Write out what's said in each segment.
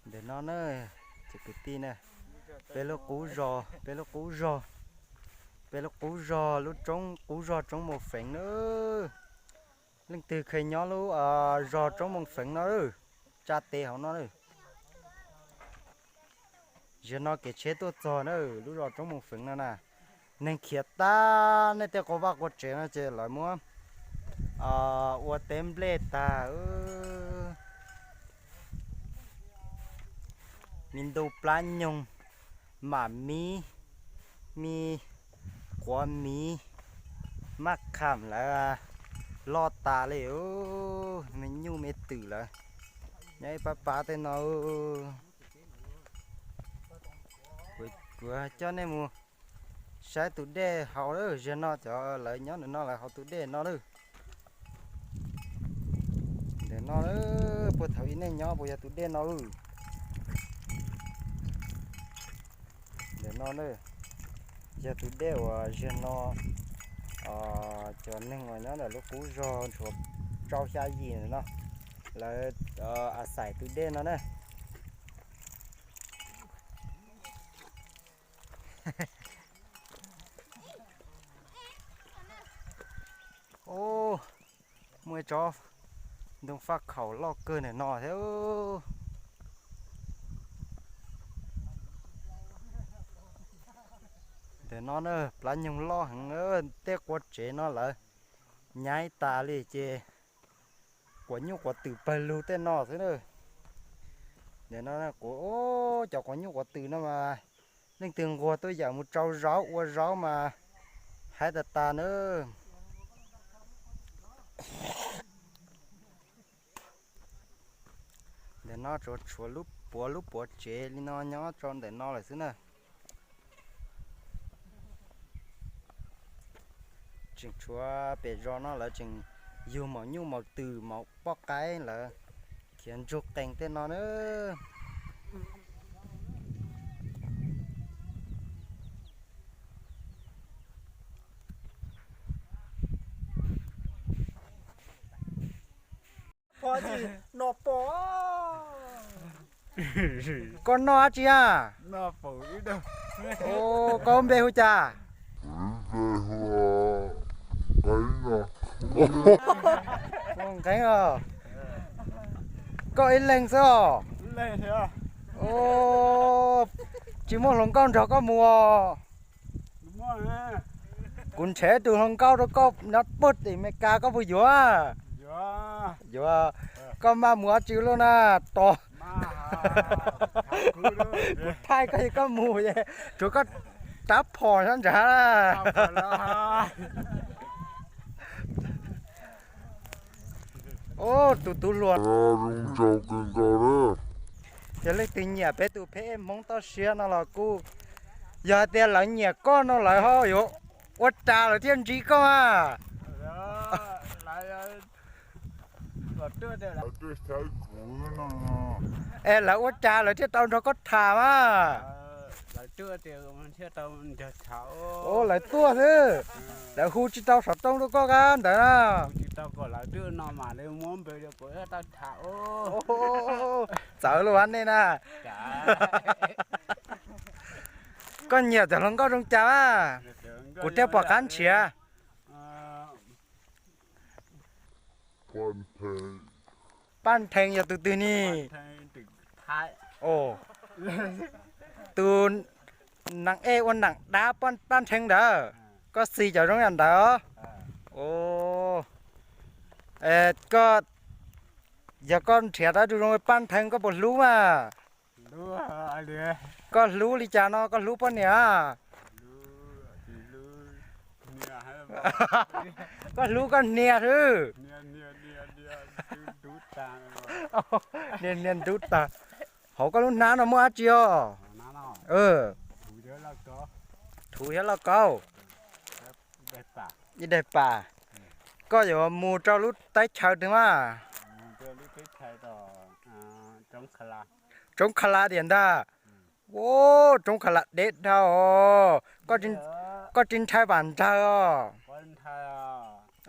Ntawm no na, ces kwv tij na, peb lub qub zos, peb lub qub zos, peb lub qub zos, lub roob qub zos roob Mus Feev na. Leej twg kheev nyob lub zos roob Mus Feev no, tsa tes hauv no na. Zaum no kev tsheb tuaj txog na, lub zos roob Mus Feev no na. Neeg khiav tag, nej tej quas vaj quas tsev no ces lawv muab ua teb nplej tag. Me ntu plab nyoog, mam miv, me quav miv, maj kham lawv loj tas li, me nyuj me twm lawm. Nyob ib pab pab tej no. Kuv coj nej mus saib tus dej haus lawm, zaum no cov lawv nyob ntawm no lawv haus tus dej no lawm. Ntawm no, puag thaum ub nej nyob puas yog tus dej no? Ntawm no na, yog tus dej uas zaum no cov neeg uas nyob ntawm lub qub zos tshuav rau xya yim no, lawv a xais tus dej no na. Muaj ib tsob ntoo faj khaum loj kawg ntawm no thiab. Ntawm no na, plab nyoog loj heev, tej quas tsev no lawv nyaib tas li ces quas nyuj quas twm pawg lug tej no xwb na. Ntawm no, cov quas nyuj quas twm no mas leej twg nquag tuaj yawm mus tsau zaub ua zaub mas haib tas tas na. Ntawm no tsuas tshuav lub puav lub puav tsev li no nyob rau ntawm no lawm xwb na. Tseem tshuav pem zos no lawv tseem yug maum nyuj maum twm maum poj qaib lawv khiav ntsug qees tej no na. Koj noj dab tsi a? Koj npe hu cas? Nqeeb os. Koj ib leeg xwb os? Tsis muaj hluas nkauj nrog koj mus os? Kuv nrhiav tus hluas nkauj rau koj nyob puag tim Meskas, koj puas yuav? Yuav. Koj maj mus dab tsi lawm na? Tos kuv thaij koj, koj mus es rau koj rab phom sab nrad. Tus tub hluas zoo nraug kawg nkaus na. Yog leej twg nyiam peb tus pheb ej Hmoob toj siab no los kuj, yog hais tias lawv nyiam koj no lawv ho yuav ua cas lawv thiaj ntsib koj a? Es lawv ua cas lawv thiaj tau nrog koj tham mas? Lawv tuaj xwb, lawv hu tsis tau xov tooj rau koj ntawd na. Txawv lawm nej na. Koj nyiam cov hluas nkauj zoo cas mas? Kuv thiaj pom qab nrhiav. Paj Ntheev yog tus twg ni? Tus nam ej ua nam dab Paj Ntheev ntawd, koj xis cov zoo yam ntawd. Koj, yog koj nrhiav tau tus zoo Paj Ntheev koj puas hlub mas? Koj hlub li cas no, koj hlub poj niam? Koj hlub koj niam xwb. Niam niam ntub tag. Hauv koj lub hnab no muaj dab tsi os? Thuv thiab lauj kaub. Ib daim pam. Koj yuav mus rau lub teb chaws twg mas? Roob Kha La tiam ntag. Roob Kha La deb dhau os. Koj tsis ntshai vam nrag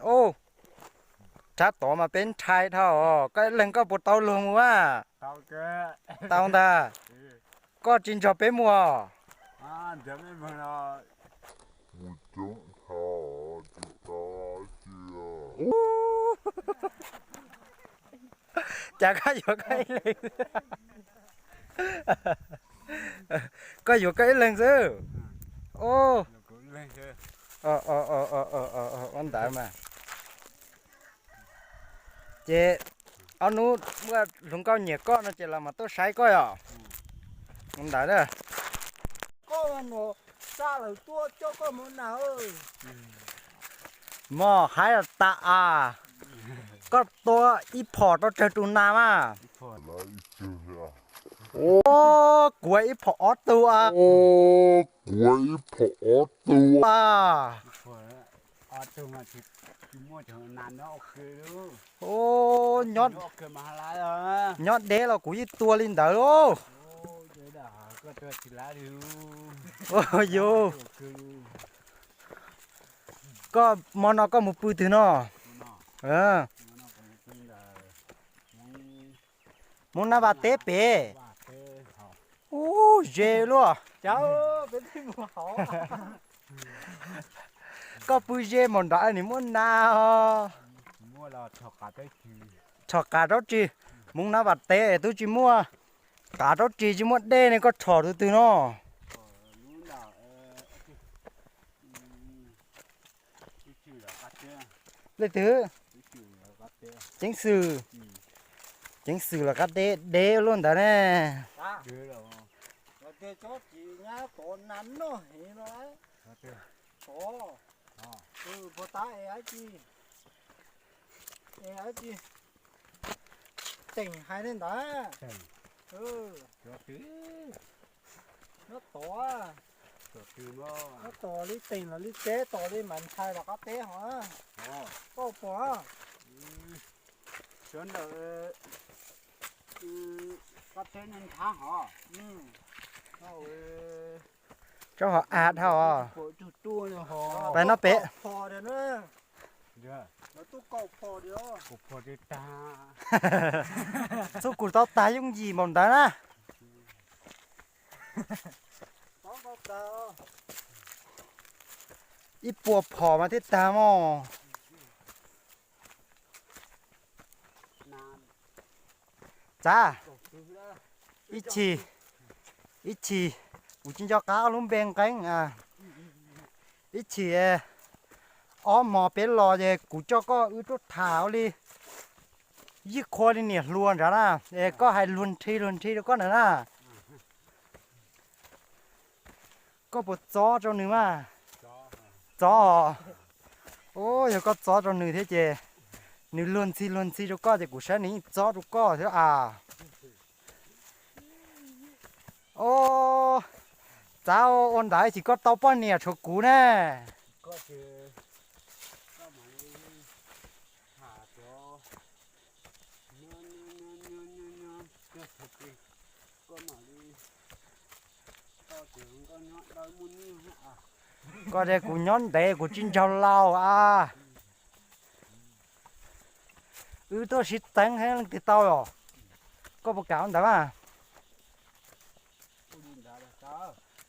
os? Rab tod mas peb ntshai dhau os. Koj ib leeg koj puas tau luag mus a? Tau ntag. Koj tsis nrog peb mus os? Cas koj yuav koj ib leeg? Koj yuav koj ib leeg xwb. Ua ntawd mas. Ces ob hnub muaj hluas nkauj nyiam koj no ces los mas tuaj saib koj yom. Ua ntawd na. Koj mus xa lawm tuaj coj koj mus na. Mog haib tas as. Koj tua ib phom rau tsawg tus nas mas? Kuv ib phom ob tug as. Kuv ib phom ob tug as. Nyob deb los kuv yeej tua li ntawd lauj. Yus, koj hmo no koj mus pw twg no? Hmoob Nab Vaj teb pem. Ub, ze luaj. Koj pw ze npaum nrad nws muaj nas os. Rhom qav rau tsi? Hmoob Nab Vaj teb twb tsis muaj qav rau tsi, tsis muaj dej ne, koj rhom tus twg no? Leej twg? Ceev xwm. Ceev xwm los qab teb deb luaj ntawd ne. Teem hais li ntawd. Nyob tod, nyob tod li teem los li teb, tod li mas ntshai los qab teb hos. Koj pom, sawv ntawm qab teb nthav hos. Tsob hov av dhau os. Pais no pem. Txhub kuv tau tag yooj yim npaum ntawd na. Ib puas phom mas thiaj tag mog. Txav, ib chim, ib chim, kuv tsis nco qab ob lub npe nqeeb. Ib chim ob hmos peb los ces kuv coj koj wb tuaj tham ua li ib qho li niam hluas nrad na, es koj hais luag nthi luag nthi rau koj ntawd na. Koj puas txob rau nws mas? Txob. Ub, yog koj txob rau nws thiab ces nws luag ntxhi luag ntxhi rau koj ces kuv saib nws yeej txob rau koj thiab as. Ob, txav, ua ntawd ces koj tau poj niam tshuav kuv ne. Koj tias kuv nyob ntev kuv tsis nraug laus as. Wb tuaj sib teeb thiab leej twg tau os? Koj puas kam ua ntawd mas?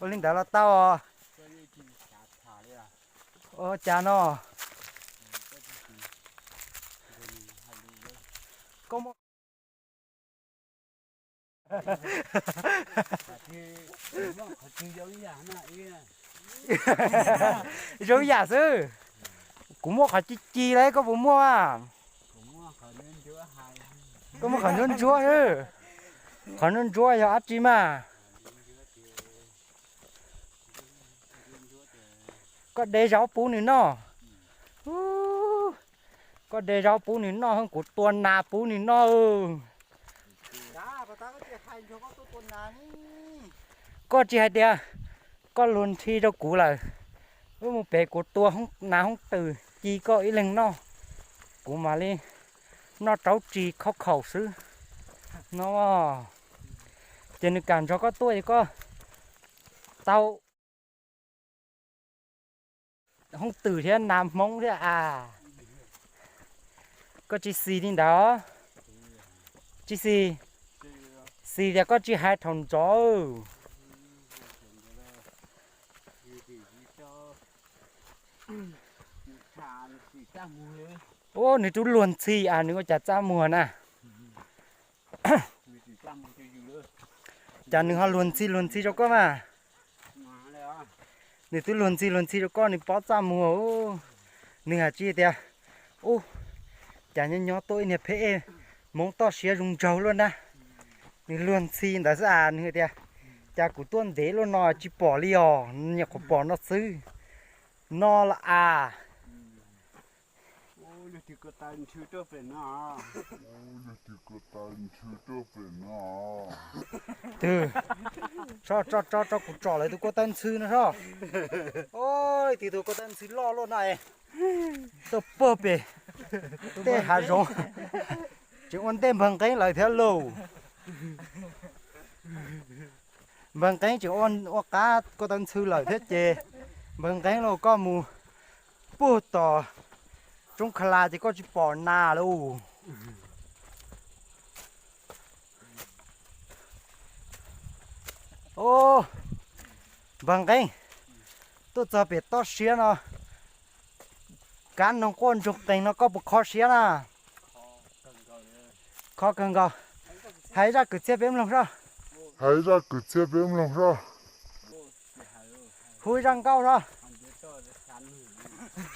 Ua li ntawd los tau os. Ua cas no? Koj muaj zoo ib yam xwb. Kuv muaj qhov ci ci lawm, koj puas muaj? Koj muaj qhov ntsuab ntsuab xwb. Qhov ntsuab ntsuab yog dab tsi mas? Koj de zaub pub nws noj. Koj de zaub pub nws noj, kuv tua nas pub nws noj. Koj tsis hais tias koj luag nthi rau kuv lawm, wb mus pem kuv tua nas hoob twm ci koj ib leeg noj, kuv mam li noj raub tsis khaub khaum xwb no. Ces nws kam nrog koj tuaj es koj tau hoob twm thiab nas hmoob thiab as. Koj tsis xis li ntawd, tsis xis. Xis tias koj tsis hais thaum ntxov. Ua nws twb luag ntxhi as nws ua cas txaj muag na. Cas nws ho luag ntxhi luag ntxhi rau koj mas. Nws twb luag ntxhi luag ntxhi rau koj nws paub txaj muag. Nws hais tsis tias, ub, cas nyob nyob tuaj ib niag pheb ej Hmoob toj siab zoo nraug luaj na. Nws luag ntxhi ntawd xwb as nws tias, cas kuv tuaj ntev luaj no tsis pom li os, nyuam qhuav pom no xwb. No las as. Twg, tso tso tso kuv tsom lawv tus ko taw ntxhw no soj. Ib tug tus ko taw ntxhw loj luaj no es tuaj puag pem tej hav zoov, tseem ua ntej npawg Nqeeb lawv thiab lauj. Npawg Nqeeb tseem ua qab ko taw ntxhw lawm thiab ces npawg Nqeeb lauj, koj mus puag tom roob Kha La ces koj tsis pom nas lauj. Npawg Nqeeb, tuaj txog pem toj siab no, kab noog quaj ntsoog qees no koj puas kho siab na? Kho kawg nkaus. Hais zaj kwv txhiaj peb mloog soj. Hais zaj kwv txhiaj peb mloog soj. Hu zaj nkauj soj.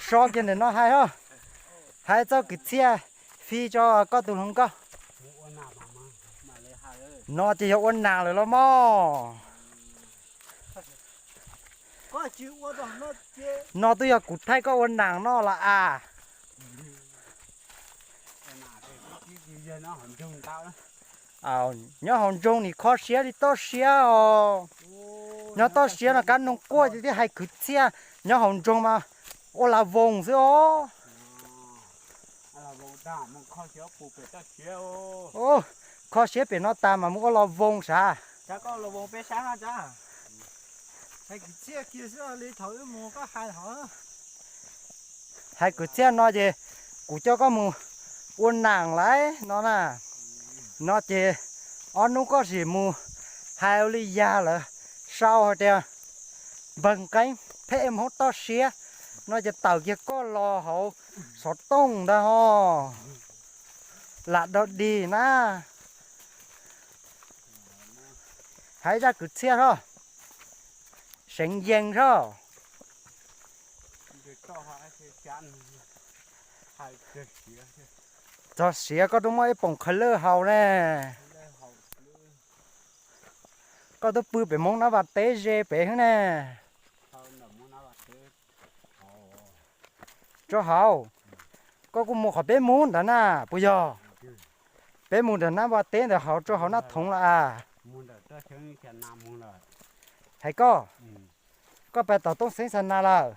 So kiag ntawm no hais soj. Hais txoj kwv txhiaj fij tso koj tus hluas nkauj. No ces yog ua nas lawm los mog. No twb yog kuv thaij koj ua nas no los as. Nyob hauv nroog nim kho siab li toj siab os. Nyob toj siab no kab noog quaj ces thiaj hais kwv txhiaj, nyob hauv nroog mas ua las voos xwb os. Kho siab pem no tas mas mus ua las voos sav. Hais kwv txhiaj no ces kuv coj koj mus ua nas lawm no na. No ces ob hnub koj sim mus hais ua li yag lawm, sau hais tias npawg Nqeeb phem Hmoob toj siab, no ces tawm kiag koj los hauv xov tooj ntag ho. Lam dog dig na. Hais zaj kwv txhiaj soj, seev yees soj. Txog siav koj twb muaj ib poom qhawv lawj haus ne. Koj twb pw pem Hmoob Nab Vaj teb ze pem xwb ne. Tso hauv, koj kuj mus qhov peb mus ntawd na puas yog? Peb mus ntawm Nab Vaj teb ntawd hauv rau hauv Nab Thoov los as. Hais koj, koj pais tom Tooj Xeeb Xa Nas lawm,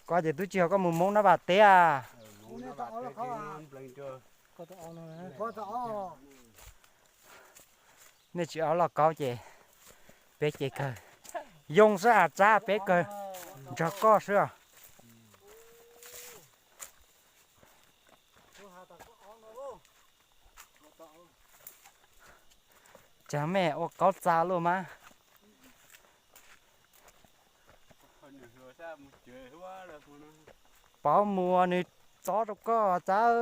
koj ces twb tsis yog koj mus Hmoob Nab Vaj teb as. Nej tsis ob los kaub ces peb ces kawg yoo xwb as Tsab, peb kawg nrog koj xwb. Cas mej ua kaub txav luaj mas. Pauv mus nws txob rau koj Tsab.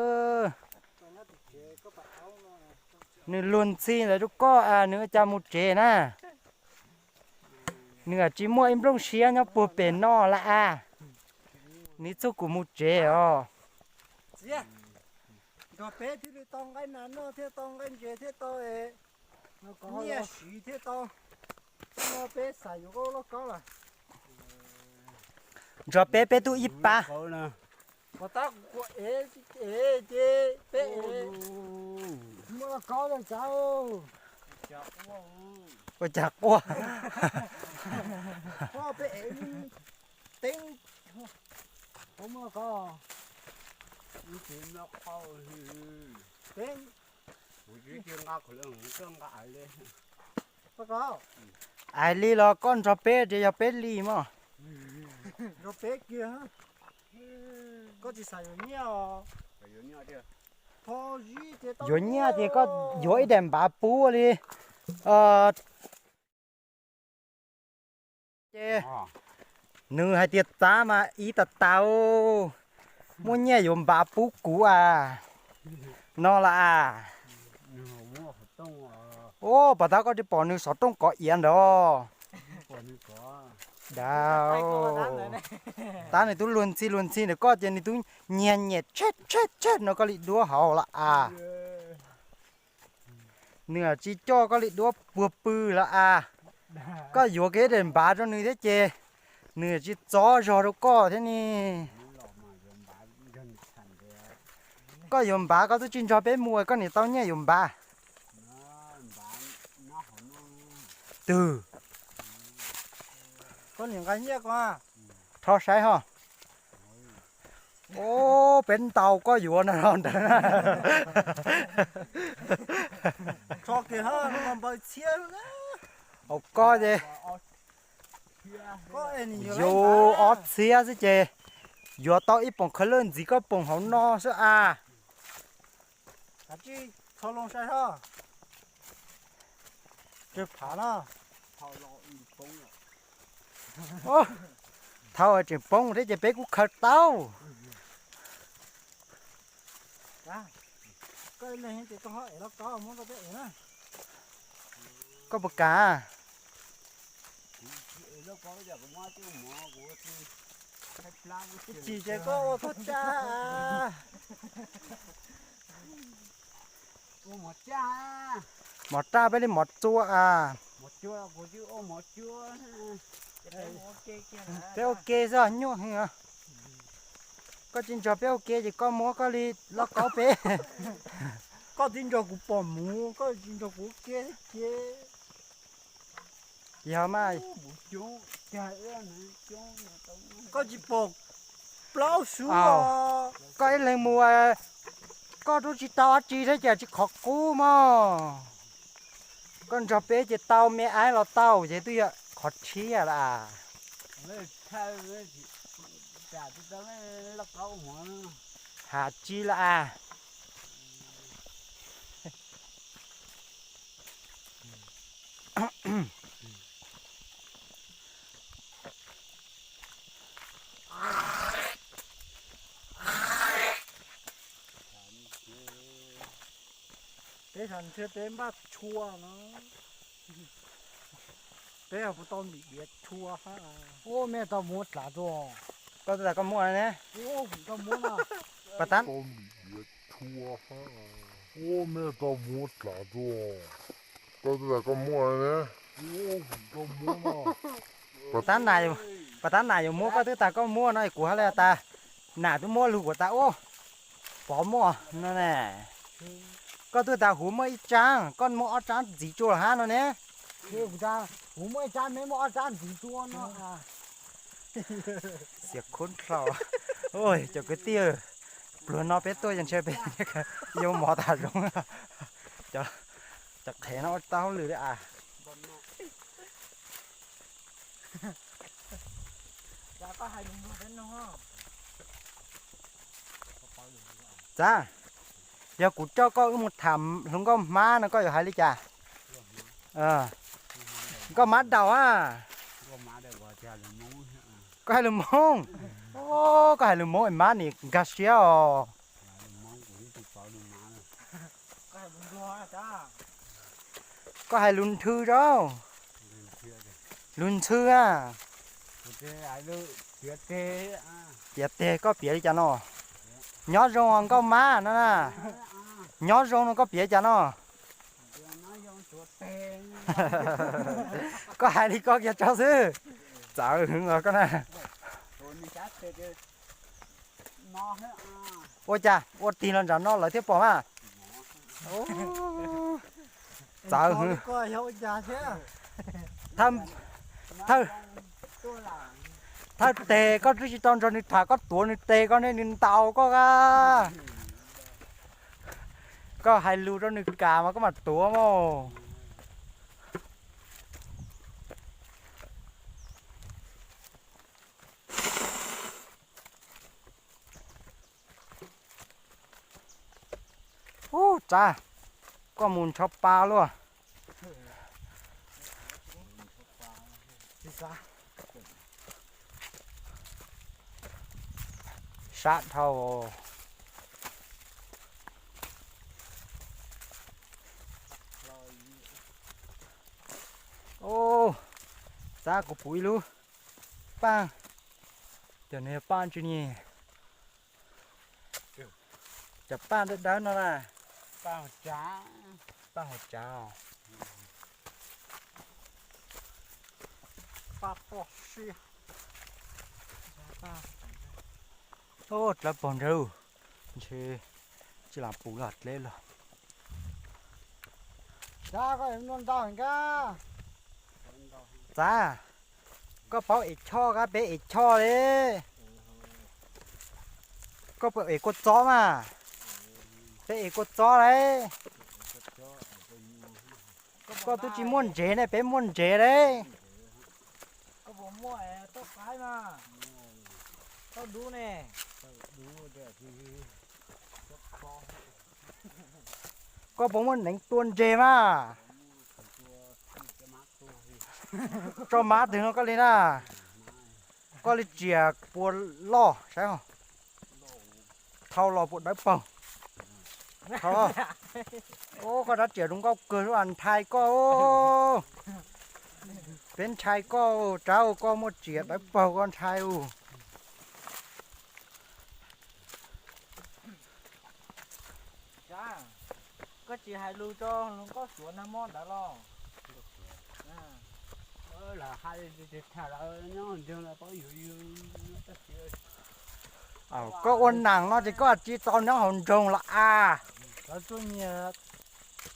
Nws luag ntxhi ntawd rau koj as, nws ua cas mus tsev na? Nws tsis muaj ib nplooj siab nyob puag pem no lawm as. Nws txuj kuv mus tsev os. Nrog peb thiaj li tau nqaij nas noj thiaj tau nqaij ntses thiaj tau nyiaj siv thiaj tau. Peb xav yuav koj loj kaub lawm. Nrog peb peb tub ib pab. Pov tab kuv ev ev ces peb ev. Muaj loj kaub lawm Tsab. Ua cas quaj? Peb ev teeb. Muaj loj kaub. Teeb. Ais li los koj nrog peb ces yog peb li mog. Nrog peb kiag. Koj tsis xav yuav nyiaj os? Yuav nyiaj ces koj yuav ib daim npav pub li. Ces nws hais tias txav mas ib tag tag, muaj nyiaj yuav npav pub kuv as, no las as. Ua pas tab koj tsis pom nws xov tooj kov iav ntawd. Dav, tab nws twb luag ntxhi luag ntxhi ntawm koj ces nws twb nyiag nyem tsheb tsheb tsheb no koj li duab hauv las as. Nws tsis coj koj li duab puag pw las as. Koj yuav kev daim npav rau nws thiab ces nws tsis txov zog rau koj thiab ne. Koj yuav npav koj twb tsis nrog peb mus koj niam tau nyiaj yuav npav. Twg? Koj niam nqa nyiaj ko. Rho saib ho. Ub, peb ntaus koj yuav no ntawd. Hauv koj ces yus ob txhiab xwb ces yuav tau ib poom khawv lawj ntxiv koj poom hauv no xwb as. Thaum tseem poob thiab ces peb kuj khaws tau. Koj puas kam? Tsis ces koj ua tog caj. Mov raj peb li mov txua as. Peb ua ke xwb nyuaj heev. Koj tsis nrog peb ua ke ces koj muab koj li lauj kaub peb. Koj tsis nrog kuv pom mus, koj tsis nrog kuv ua ke ces. Yog mas. Koj tsis pom plaub sub os. Koj ib leeg mus, koj twb tsis tau dab tsi thiab cas tsis qhov qub mog. Koj nrog peb ces tau me aib los tau ces twb yog qhov tshiab lawm as. Has tsis lawm as. Peb sab ntshe peb npaj tshua no. Peb puas tau ntim diav tshua hab? Ub, mej tau muab dlav rua. Koj twb tas koj muab ne. Ub, tau muab no. Pas tab, ub, mej tau muab dlav rua. Koj twb tas koj muab ne. Pas tab, pas tab nam yuav muab, koj twb tas koj muab no es kuv hab le tas. Nam twb muab lug kuv tas ub, Pov muaj no ne. Koj twb tas huv muaj ib tsaab, koj muaj ob tsaab ntxiv tsuas hab no ne. Kuv tas huv muaj ib tsaab, meb muaj ob tsaab ntxiv tsuas no. Xiav khub dlhau. Cov kwv tij, pluag no peb tuaj yeej ntshe peb yuav mov tas zoo. Cov qhev no ua tau hauj lwm li as. Txav, yog kuv coj koj wb mus tham hluas nkauj hmab no koj yuav hais li cas? Nkauj hmab daus a. Koj hais lus Hmoob. Koj hais lus Hmoob es mab nim nkag siab os. Koj hais lus nthw rau. Lus ntxhw a. Piav teg koj piav li cas no? Nyob zoo nkauj mab no na. Nyob zoo no koj piav li cas no? Koj hais li koj kiag tso xwb. Txawv heev os koj na. Ua cas ua tig los nram no lawv thiaj pom mas. Txawv heev. Thawj teg koj twb tsis tau nrog nws tham, koj tuav nws teg koj ne nws ntaus koj a. Koj hais lus rau nws kam mas koj mam tuav mas. Ub, Tsav, koj mus ntsho pa luaj. Sab dhau. Txav kuv puv ib lub paj, cov no yog paj ntsw ni. Cov paj dawb dawb no na. Paj hauv tsav os. Dlawb paug nrad, ntshe tsis lam puv los dleb los. Txav, koj paub ev choj kab peb ev choj li. Koj puas ev kua txob mas? Peb ev kua txob lauj. Koj twb tsis muaj ntsev ne, peb muaj ntsev lauj. Koj puas muaj toj qaib mas? Toj dub ne. Koj puas muaj neev tua ntses mas? Tso mab twg no koj li na. Koj li tsiam puas loj saib. Thau los puas dawb paug. Thau. Koj rab riam zoo nkauj kawg, ntshai koj. Peb ntshai koj, rab, koj muaj riam dawb paug koj ntshai ua. Koj tsis hais lus rau hluas nkauj suav nag hmo ntawd los? Koj ua nam no ces koj tsis tau nyob hauv nroog los as. Lawv tuaj nyiam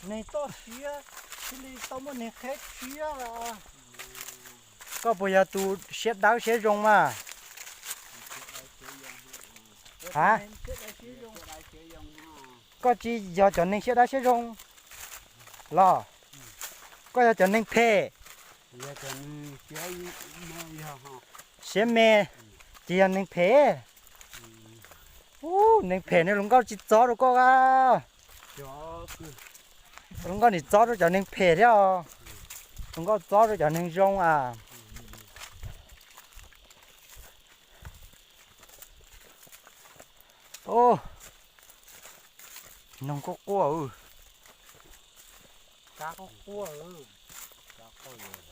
neeg toj siab, thiaj li tau muaj neeg qheb siab los. Koj puas yog tus siab dawb siab zoo mas? Ha? Koj tsis yog cov neeg siab dawb siab zoo los? Koj yog cov neeg phem. Siab me, ces yog neeg phem. Ub, neeg phem ne, hluas nkauj tsis txob rau koj a. Hluas nkauj nim txob rau cov neeg phem thiab os. Hluas nkauj txob rau cov neeg zoo a. Noog quaj quaj. Tsav quaj quaj.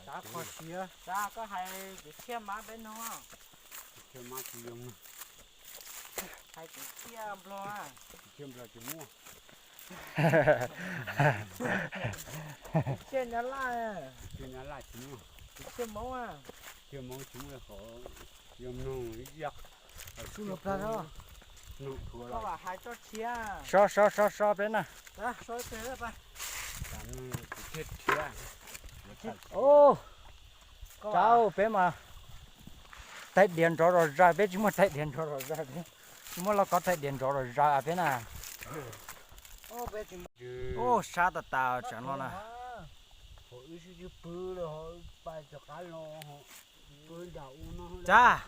Tsav kho siav. Tsav, koj hais kwv txhiaj mab peb noog. Hais kwv txhiaj nplog. Kwv txhiaj nplog tsis muaj. Kwv txhiaj nyab laj. Kwv txhiaj nyab laj tsis muaj. Kwv txhiaj hmoob. Kwv txhiaj hmoob tsis muaj qhov. Yog noog ib yam. Koj vam hais txoj siav. So so so so peb na. Tsav, peb mas taig diav nrov zom zaws, peb tsis muaj taig diav nrov zom zaws, tsis muaj lauj kaub taig diav nrov zom zaws peb na. Ub, sab tas tas tsam no na. Tsav,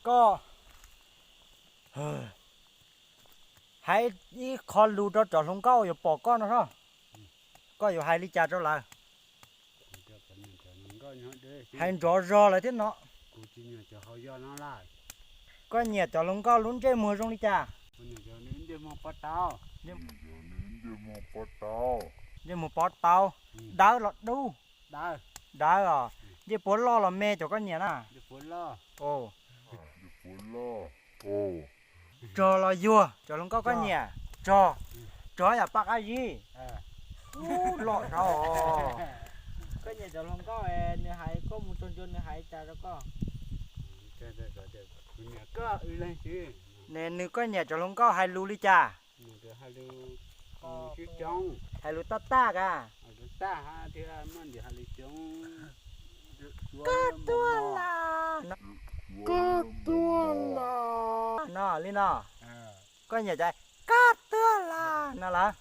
koj hais ib qho lus rau cov hluas nkauj yuav pom koj no os. Koj yuav hais li cas rau lawv? Hais nrov zog lawv thiab no. Koj nyiam cov hluas nkauj lub ntsej muag zoo li cas? Ntsej muag pov tau. Dawb los dub? Dawb os. Ntsej puab loj los me cov koj nyiam na? Rog los yuag cov hluas nkauj koj nyiam? Rog. Rog yam paj qab zib. Ub, loj dhau. Koj nyiam cov hluas nkauj, nws hais koj mus txog ncua nws hais cas rau koj? Ne nws, koj nyiam cov hluas nkauj hais lus li cas? Hais lus taj taj a? Koj tuaj los. Koj tuaj los no li no. Koj nyiam cov koj tuaj los no lawm.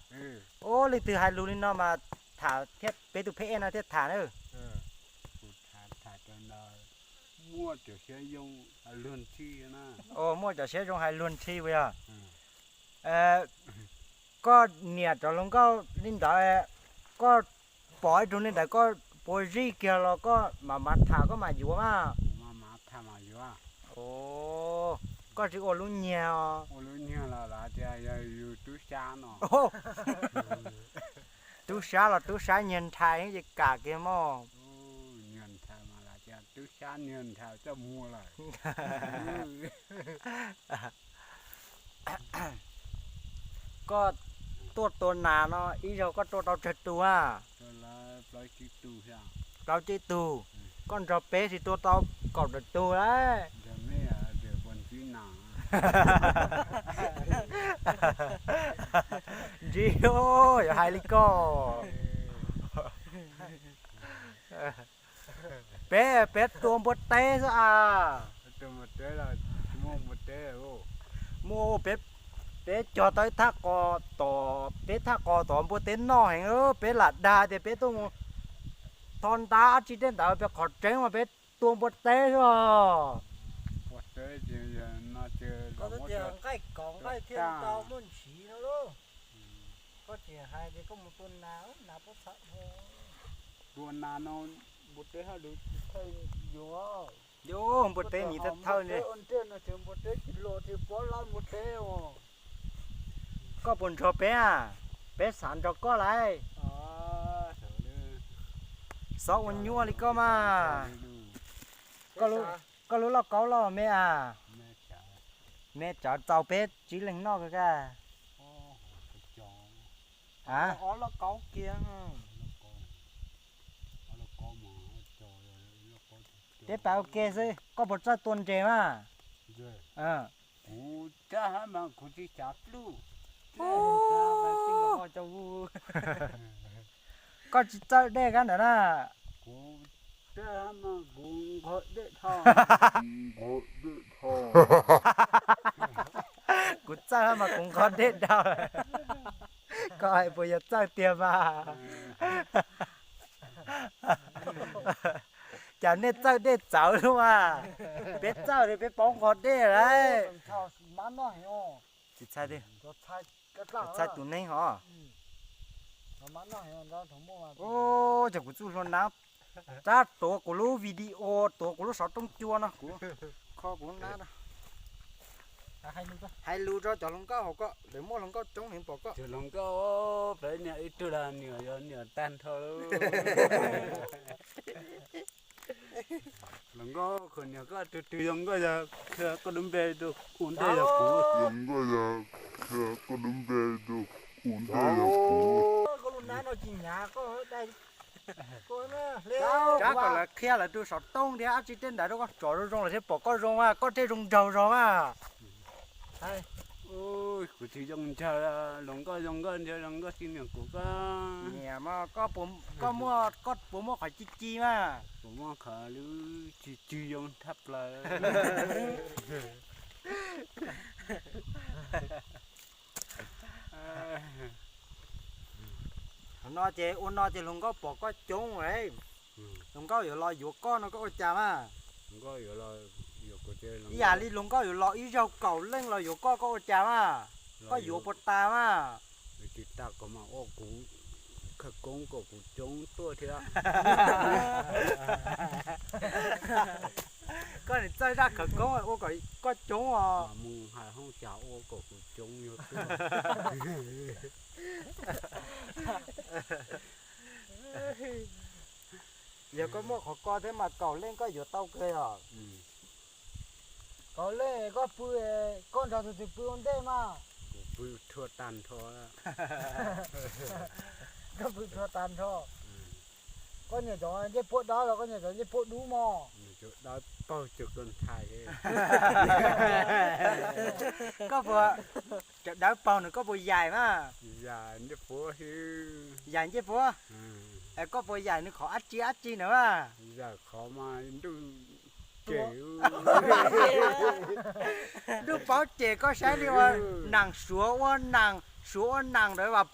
Ub, leej twg hais lus li no mas tham thiab, peb tus pheb ej no thiaj tham na. Muaj cov siab zoo hais luag ntxhi puas yog? Koj niam cov hluas nkauj li ntawd, koj pom ib tug li ntawd koj puas zij kiag los koj mam mam tham koj mam yuav mas? Koj tsis ua lub nyiag os. Tub sab los tub sab nyiag nrhais ces kam kiag mog. Koj tuaj tua nas no ib zaug koj tua tau tsawg tug a? Plaub tsib tug. Koj nrog peb tsis tua tau kaum tawm tug lawm. Ntsis, yuav hais li koj. Peb, peb tua npua teb xwb a. Muaj, peb cog tau ib thaj qos tom, peb thaj qos tom npua teb noj heev, peb lam dag tias peb tuaj mus tho ntab dab tsi tej ntawd, peb qhov tseeb mas peb tua npua teb xwb os. Tua nas no, npua teb haj lwm tsis txawj yuav. Yus npua teb mis thawj thawj ne. Npua teb no ces npua teb tsis los ces pob lab npua teb os. Koj puas nrog peb a? Peb xav nrog koj lauj. Xob ua nyuaj li koj mas. Koj lub lauj kaub loj me a? Me tsawv txaus peb tsib leeg noj kawg. A, peb pas ua ke xwb, koj puas txawj tua nres mas? Kuv txawj mas kuv tsis xav pluj. Koj tsis txawj dej kab ntawd na. Kuv txawj mas kuv nqho dej dhau. Kuv txawj mas kuv nqho dej dhau. Koj hais puas yog txawj tiag mas? Cas nej txawj dej txawv lub mas? Peb txawj li peb paub nqho dej lawm. Tsis txhais, txhais tus neeg hov. Ces kuv txuj hlua nab, rab tuav kuv lub video, tuav kuv lub xov tooj cua no, kuv kho kuv lub nab no. Hais lus rau cov hluas nkauj hauv ko, lawv muaj hluas nkauj coob heev pom koj. Hluas nkauj, peb niam ib tug los niam yog niam tag nrho. Hluas nkauj, khuv niam koj tus twg zoo nkauj yog koj lub npe rau ua ntej yog kuv. Zoo nkauj yog koj lub npe rau ua ntej yog kuv. Koj lub nab no tsis hnyav koj dai. Rab kom lawv qhia lawv tus xov tooj thiab dab tsi tej ntawd rau koj tso zoo zoo lawv thiaj pom koj zoo mas, koj thiaj zoo nraug zog mas. Kuv tsis zoo nraug, hluas nkauj zoo nkauj nraug zoo nkauj tsis niam kuv koj. Niam mas, koj puas muaj qhov ci ci mas? Kuv muaj qhov lub ci ci zoo thaj plaws. Qhov no ces ua no ces hluas nkauj pom koj coob lawm, hluas nkauj yuav los yuav koj no koj ua cas mas? Ib yam li hluas nkauj yuav los ib zaug kaum leej los yuav koj, koj ua cas mas? Koj yuav puas tas mas? Tsis tas kom mas ua kuv khawv koob kom kuv coob tuaj thiab. Koj nim txawj zaj khawv koob ua kom koj coob os. Mus hais hoob xya ua kom kuv coob yog tuaj. Yog koj muaj qhov ko thiab mas kaum leej koj yuav tau kawg os. Kaum leej koj pw, koj nrog tus twg pw ua ntej mas? Kuv pw rhuav tag nrho. Koj pw rhuav tag nrho. Koj niam cov ncej puab dawb los koj niam cov ncej puab dub mog? Dawb paug cuag koj ntxhais. Koj puas, cov dawb paug nws koj puas yaim mas? Yaim ncej puab. Yaim ncej puab? Es koj puas yaim nws qhov dab tsi dab tsi na mas? Yaim qhov mas ntuj cem. Ntuj paub cem koj saib li ua, nees suav ua nees, suav ua nees ntawd mas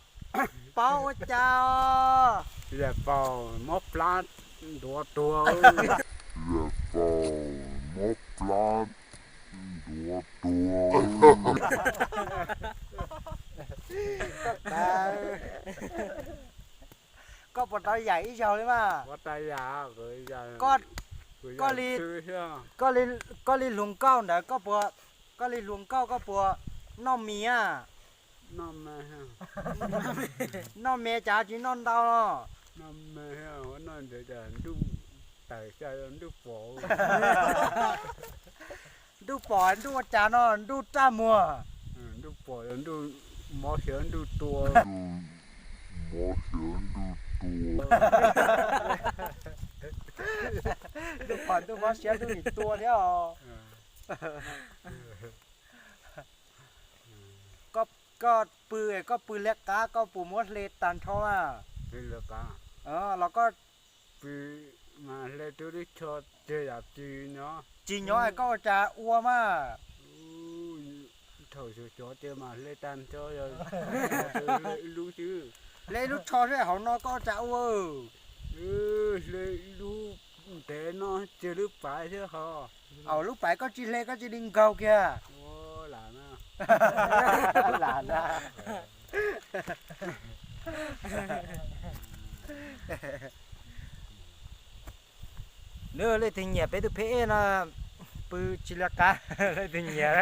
paub ua cas. Yaim paug mob plab ntuav tuag. Yaim paug mob plab ntuav tuag. Koj puas Tau yaim ib zaug li mas. Koj li, koj li hluas nkauj ntawd koj puas, koj li hluas nkauj koj puas noj mias? Noj mias cas tsis noj ntau los? Ntuj pom ntuj ua cas no, ntuj raj muag. Ntuj pom ntuj mob siab ntuj tua. Ntuj pom ntuj mob siab ntuj nim tua thiab os. Koj pw, koj pw liab qab koj puas muab hle tag nrho mas? Los koj pw mas hle tub lub tsho, tsis nyob koj ua cas ua mas? Thaum xyov xyov tias mas hle tag nrho, hle ib lub xwb. Hle ib lub tsho xwb hauv no koj ua cas ua? Hle ib lub ntev no, tsis lub paiv xwb ho. Lub paiv koj tsis hle koj cia li nkaug kiag. Lam na. Nws leej twg nyiam peb tus pheb ej no, pw tsis liab qab, leej twg nyiam.